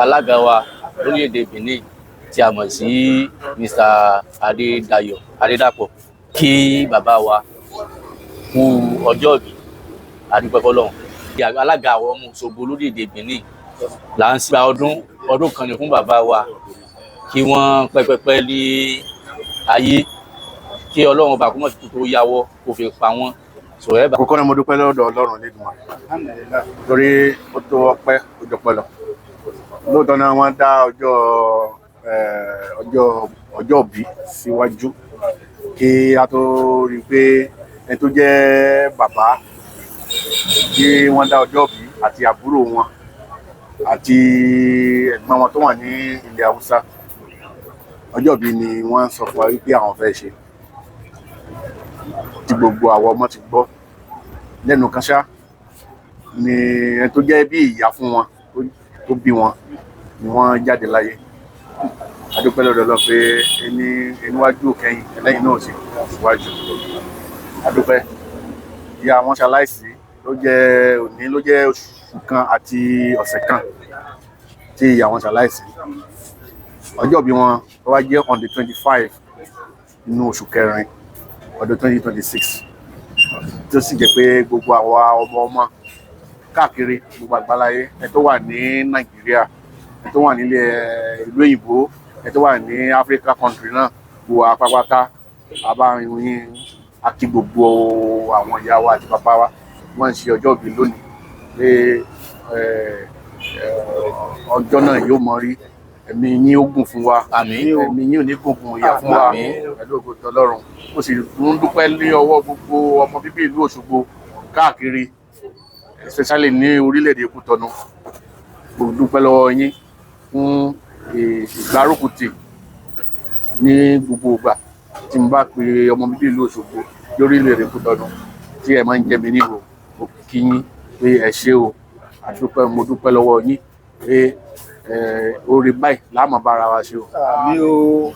Alága wa lórílẹ̀‐èdè Benin tí a mọ̀ sí Mr. Adédayọ̀ Adédàpọ̀, kí bàbá wa kú ọjọ́ ìbí, adúpẹ́ fọlọ́run. Alága àwọn ọmọ Òṣogbo lórílẹ̀‐èdè Benin là ń gba ọdún ọdún kan ní fún bàbá wa, kí wọ́n pẹ́pẹ́pẹ́ ní ayé, kí Ọlọ́run ọba kó mọ̀ tó yáwọ́ kó fi pa wọ́n sọ̀rọ̀ ẹ̀ bá. Àkọ́kọ́ náà, mo dúpẹ́ lọ́dọ̀ Ọlọ́run Elédùmarè torí ó tó ọpẹ́, ó jọpẹ́ lọ. Lóòótọ́ náà, wọ́n dá ọjọ́ ọjọ́ ìbí síwájú kí a tó rí i pé ẹni tó jẹ́ bàbá kí wọ́n dá ọjọ́ ìbí àti àbúrò wọn àti ẹ̀gbọ́n wọn tó wà ní ilẹ̀ Haúsá, ọjọ́ ìbí ni wọ́n sọ fún wa wípé àwọn fẹ́ ṣe, tí gbogbo àwọn ọmọ ti gbọ́ lẹ́nu kan ṣá ni ẹni tó jẹ́ bí ìyá fún wọn tó bí wọn ni wọ́n jáde láyé. A dúpẹ́ lọ́dọ̀ lọ pé ẹni ẹniwájú kẹ́yìn, ẹlẹ́yìn náà sì síwájú. A dúpẹ́. Ìyá wọn ṣaláìsí ló jẹ́ òní, ló jẹ́ oṣù kan àti ọ̀sẹ̀ kan tí ìyá wọn ṣaláìsí. Ọjọ́ bí wọn wá jẹ́ on the 25 nínú oṣù kẹrin ọdún 2026, tí ó sì jẹ́ pé gbogbo àwa ọmọ ọmọ káàkiri gbogbo àgbáláyé, ẹ tó wà ní Nàìjíríà, ẹ tó wà nílẹ̀ ìlú òyìnbó, ẹ tó wà ní Africa country náà, gbogbo apápátá abáyín akí gbogbo àwọn ìyá wa àti bàbá wa wọ́n ń ṣe ọjọ́ ìbí lónìí pé ọjọ́ náà yóò mọ rí, ẹ̀mí yín ó gùn fún wa. Àmín. Ẹ̀mí yín ò ní gùn fún ìyá fún wa. Àmín. Pẹ̀lú ògo tỌlọ́run. Mo sì ń dúpẹ́ ní ọwọ́ gbogbo ọmọ bíbí ìlú Òṣogbo káàkiri, especially ní orílẹ̀-èdè Kútọ́nù. Mo dúpẹ́ lọ́wọ́ yín fún ìgbárùkùtì ní gbogbo ìgbà tí mo bá pe ọmọ bíbí ìlú Òṣogbo lórílẹ̀-èdè Kútọ́nù tí ẹ máa ń jẹ mí níhò. Mo kí yín pé ẹ ṣé o, àdúpẹ́. Mo dúpẹ́ lọ́wọ́ yín pé oore báyìí láàmú bára wa ṣe o. Àmín o.